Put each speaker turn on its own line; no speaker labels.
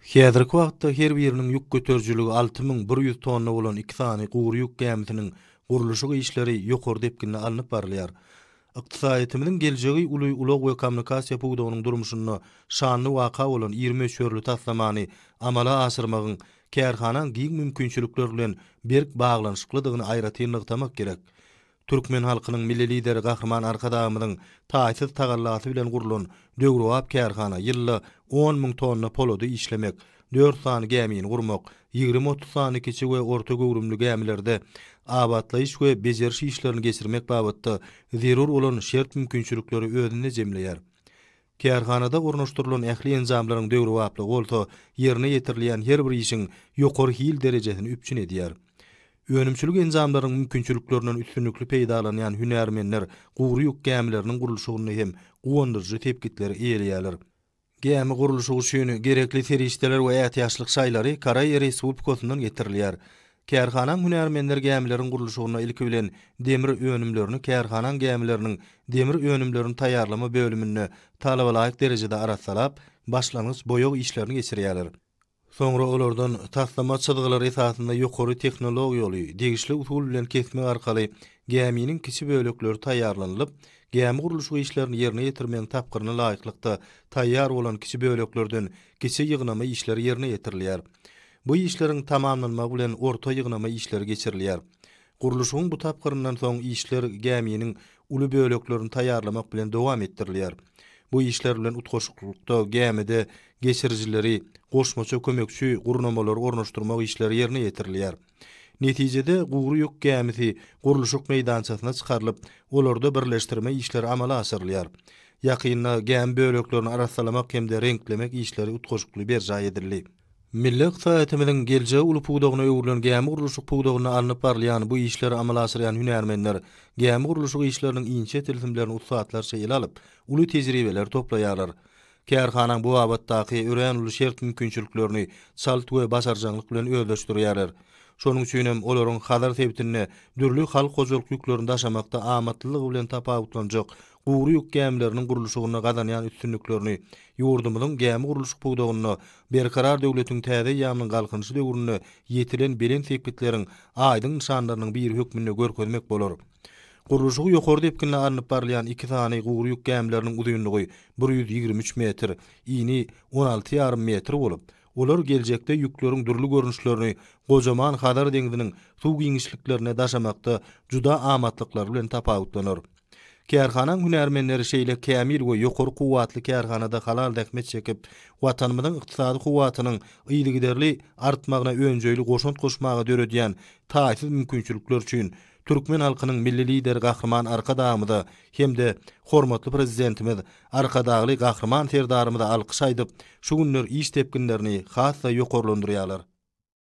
Häzirki wagtda her biriniň ýük göterijiligi 6100 tonna bolan iki sany gury ýük gämisiniň gurluşyk işleri ýokary depginde alnyp barylýar. Ykdysadyýetimiziň geljegi uly ulag we kommunikasiýa pudagynyň durmuşynda şanly waka bolan iri möçberli taslamany amala aşyrmagyň kärhanaň giň mümkinçilikleri bilen berk baglanyşyklydygyny aýratyn nygtamak gerek. Türkmen halkynyň Milli Lideri Gahryman Arkadagymyzyň taýsyz tagallasy bilen gurlan döwrebap kärhana ýylda 10 müň tonna polady işlemek, dört sany gämini gurmak, 20-30 sany kiçi we orta göwrümli gämilerde abatlaýyş we bejeriş işlerini geçirmek babatda zerur bolan şert-mümkinçilikleri özünde jemleýär. Kärhanada ornaşdyrylan ähli enjamlaryň döwrebaplygy bolsa ýerine ýetirilýän her bir işiň ýokary hil derejesini üpjün edýär. Önümçilik enjamlarynyň mümkinçiliklerinden üstünlikli peýdalanýan hünärmenler gury ýük gämileriniň gurluşygynda hem guwandyryjy sepgitleri eýeleýärler. Gämi gurluşygy üçin gerekli serişdeler we ätiýaçlyk şaýlary Koreýa Respublikasyndan getirilýär. Kärhanaň hünärmenleri gämileriň gurluşygynda ilki bilen demir önümlerini kärhanaň gämileriniň demir önümlerini taýýarlama bölüminde talabalaýyk derejede arassalap, başlangyç boýag işlerini geçirýärler. Soňra olardan taslama çyzgylary esasynda ýokary tehnologiýaly, degişli usul bilen kesmek arkaly gäminiň kiçi bölekleri taýýarlanylyp, gämi gurluşyk işlerini ýerine ýetirmegiň tapgyryna laýyklykda taýýar bolan kiçi böleklerden kiçi ýygnama işleri ýerine ýetirilýär. Bu işleriň tamamlanmagy bilen orta ýygnama işleri geçirilýär. Gurluşygyň bu tapgyryndan soň işler gäminiň uly böleklerini taýýarlamak bilen dowam etdirilýär. Bu işler bilen utgaşyklykda gämide geçirijileri, goşmaça kömekçi gurnamalary ornaşdyrmak işleri ýerine ýetirilýär. Netijede gury ýük gämisi gurluşyk meýdançasyna çykarylyp, olarda birleşdirme işleri amala aşyrylýar. Ýakynda gämi böleklerini arassalamak hem-de reňklemek işleri utgaşykly berjaý edildi. Milli ykdysadyýetimiziň geljegi uly pudagyna öwrülen gämi gurluşyk pudagynda alnyp barylýan bu işleri amala aşyrýan hünärmenler gämi gurluşyk işleriniň inçe tilsimlerini ussatlarça ele alyp, uly tejribeleri toplaýarlar. Kärhanaň bu babatdaky örän uly şert-mümkinçiliklerini çalt we başarjaňlyk bilen özleşdirýärler. Şonuň üçin hem olaryň Hazar sebitinde dürli halk hojalyk ýüklerini daşamakda amatlylygy bilen tapawutlanjak gury ýük gämileriniň gurluşygynda gazanýan üstünliklerini ýurdumyzyň gämi gurluşyk pudagynda Berkarar döwletiň täze eýýamynyň Galkynyşy döwründe ýetilen belent sepgitleriň aýdyň nyşanlarynyň biri hökmünde görkezmek bolar. Gurluşygy ýokary depginde alnyp barylýan iki sany gury ýük gämileriniň uzynlygy 123 metr, ini 16 ýarym metr bolup, olar geljekde ýükleriň dürli görnüşlerini gojaman Hazar deňziniň suw giňişliklerinde daşamakda juda amatlyklary bilen tapawutlanar. Kärhanaň hünärmenleri şeýle kämil we ýokary kuwwatly kärhanada halal zähmet çekip, Watanymyzyň ykdysady kuwwatynyň yzygiderli artmagyna önjeýli goşant goşmaga döredýän taýsyz mümkinçilikler üçin türkmen halkynyň Milli Lideri Gahryman Arkadagymyza hem-de hormatly Prezidentimiz Arkadagly Gahryman Serdarymyza alkyş aýdyp, şu günler iş depginlerini has-da ýokarlandyrýarlar.